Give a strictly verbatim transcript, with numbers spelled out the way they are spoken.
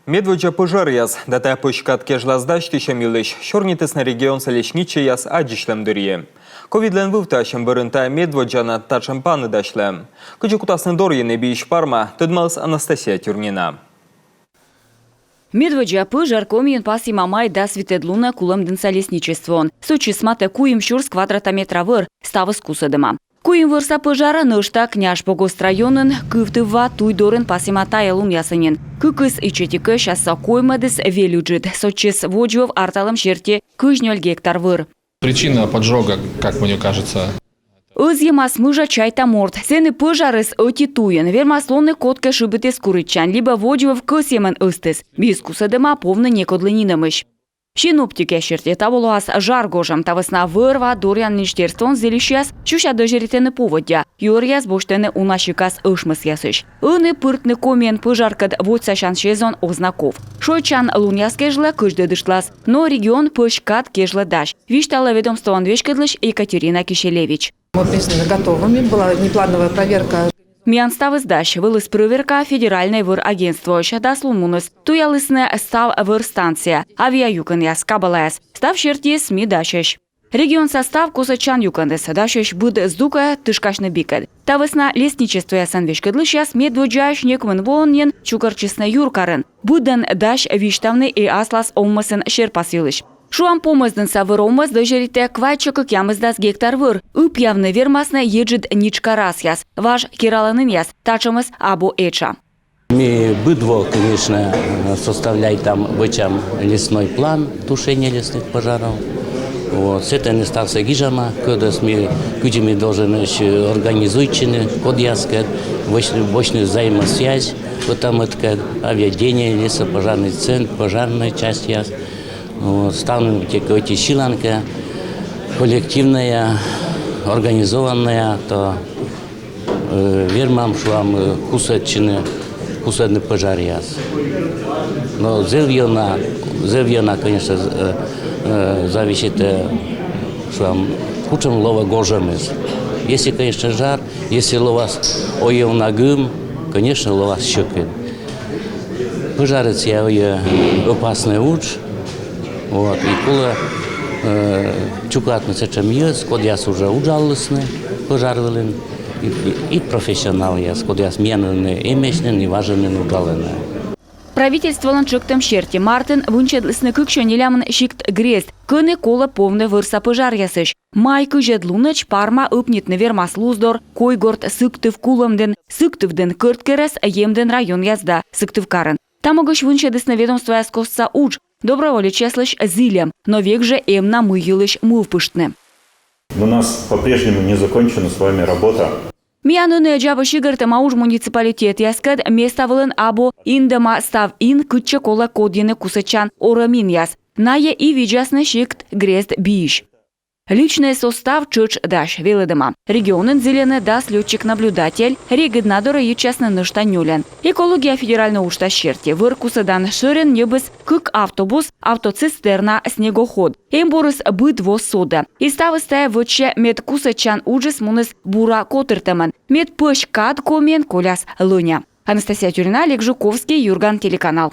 Медводдза пӧжаръяс да тайӧ пӧсь кад кежлас дасьтысьӧм йылысь сёрнитісны регионса лесничӧйяс аддзысьлӧм дырйи. Ковидлӧн вывтасьӧм бӧрын тайӧ медводдзанад татшӧм пані дасьлӧ. Кыдзи кутасны дорйыны биысь парма, тӧдмаліс Анастасия Тюрнина. Медводдза пӧжар Комиын пасйӧма май дас витӧд лунӧ Кулӧмдінса лесничествоын. Сотчис матӧ куим сюрс квадрата метра вӧр, ставыс кусӧдӧма. Куим вӧрса пӧжар нӧшта Княжпогост районын Кывтывва туй дорын пасйӧма тайӧ лунъясӧ нин. Кыкыс ичӧтик, а со коймӧдыс вель ыджыд. Сотчис водзвыв арталӧм серти кызь нёль гектар вӧр. Причина поджога, как мне кажется. Ӧзйӧмас мыжа, чайта, морт. Сэні пӧжарыс ӧти туйын. Вермас лоны, кодкӧ шыбитіс куритчан либӧ водзвыв кӧсйӧмӧн ӧзтіс. Биыс кусӧдӧма, повны некодлы нинӧмысь. Синоптикъяс серти, таво лоас жар гожӧм. Та вӧсна вӧр-ва доръян министерствоын зільысьяс сюся дӧзьӧритӧны поводдя. Юӧръяс босьтӧны уна сикас ӧшмӧсъясысь. Ӧні пыртны Комиын пӧжаркӧд водзсасян сезон оз на ков. Шойччан лунъяс кежлӧ кӧдздӧдыштлас, но регион пӧсь кад кежлӧ дась, висьталӧ ведомствоӧн веськӧдлысь Екатерина Киселевич. Мы признаны готовыми, была неплановая проверка. Миян ставыс дась, вӧліс прӧверка федеральнӧй вӧр агентствоысь, дас лун муніс. Туялісны став вӧр станция, авиа юкӧнъяс, кабалаяс. Став сертиыс ми дасьӧсь. Регионса став косӧдчан юкӧныс дасьӧсь быд здукӧ тышкасьны бикӧд. Та вӧсна лесничествоясӧн веськӧдлысьяс медводдзаысь некымын воын нин чукӧртчисны юркарын. Быдӧн дась висьтавны и аслас овмӧсын серпас йылысь. Шуам, Помӧсдінса вӧр овмӧс дӧзьӧритӧ квайтсё кӧкъямысдас гектар вӧр. Ыпъявны вермасны еджыд нитшка расъяс, важ кераланінъяс, татшӧмыс абу этша. Ми быд во, конечно, составляйтам, вӧчам лесной план тушения лесных пожаров. Вот, сэтӧні ставсӧ гижама, кодӧс ми, кыдзи ми долженӧсь организуйтчыны, кодъяскӧд, вӧчны, вӧчны взаимосвязь, вот там это, авиаведение, лесопожарный центр, пожарная часть, вот, ставным теки ӧти сьыланкӧ, коллективная, организованная, то э, вермам, шуам, э, кусӧдчыны, кусӧдны пӧжаръяс. Но зэв ёна, зэв ёна, конечно, з-, э, э, зависит, э, шуам, кутшӧм лоӧ гожӧмыс. Если, конечно, жар, если лоас ойӧ уна гым, конечно, лоас сьӧкыд. Пӧжарыс — сійӧ опаснӧй удж. Вот, и колӧ, э, чукӧртны сэтшӧм йӧз, кодъяс уже уджалісны пӧжар вылын, и, и, и профессионалъяс, кодъяс миян вылын эмӧсь нин, важӧн нин уджалӧны. Правительстволӧн тшӧктӧм серти, мартын вынсьӧдлісны кыксё нелямын сикт-грезд, кӧні колӧ повны вӧрса пӧжаръясысь. Май кызьӧд лунӧдз парма ыпнитны вермас Луздор, Койгорт, Сыктыв, Кулӧмдін, Сыктывдін, Кӧрткерӧс, Емдін районъяс да Сыктывкарын. Та могысь вынсьӧдісны ведомствояс костса удж, доброволечьяслысь зільӧм, но век жӧ эм на мый йылысь мӧвпыштны. У нас по-прежнему не закончена с вами работа. Миян ӧні дзябӧ сигӧртӧма удж муниципалитетъяскӧд, места вылын абу индӧма став ин, кытчӧ колӧ кодйыны кусӧдчан орӧминъяс. Найӧ и видзасны сикт-грезд биысь. Личнӧй состав тшӧтш дась, велӧдӧма. Регионын зільӧны дас лётчик-наблюдатель, регыд на дорӧ йитчасны нӧшта нёльӧн. Экология федеральнӧй уджтас серти, вӧр кусӧдан шӧрин ньӧбис кык автобус, автоцистерна, снегоход. Эмбурыс быд во содӧ. И ставыс тайӧ вӧчсьӧ, мед кусӧдчан уджыс муніс бура котыртӧмӧн, мед пӧсь кад Комиын коляс лӧня. Анастасия Тюрнина, Олег Жуковский, «Юрган» телеканал.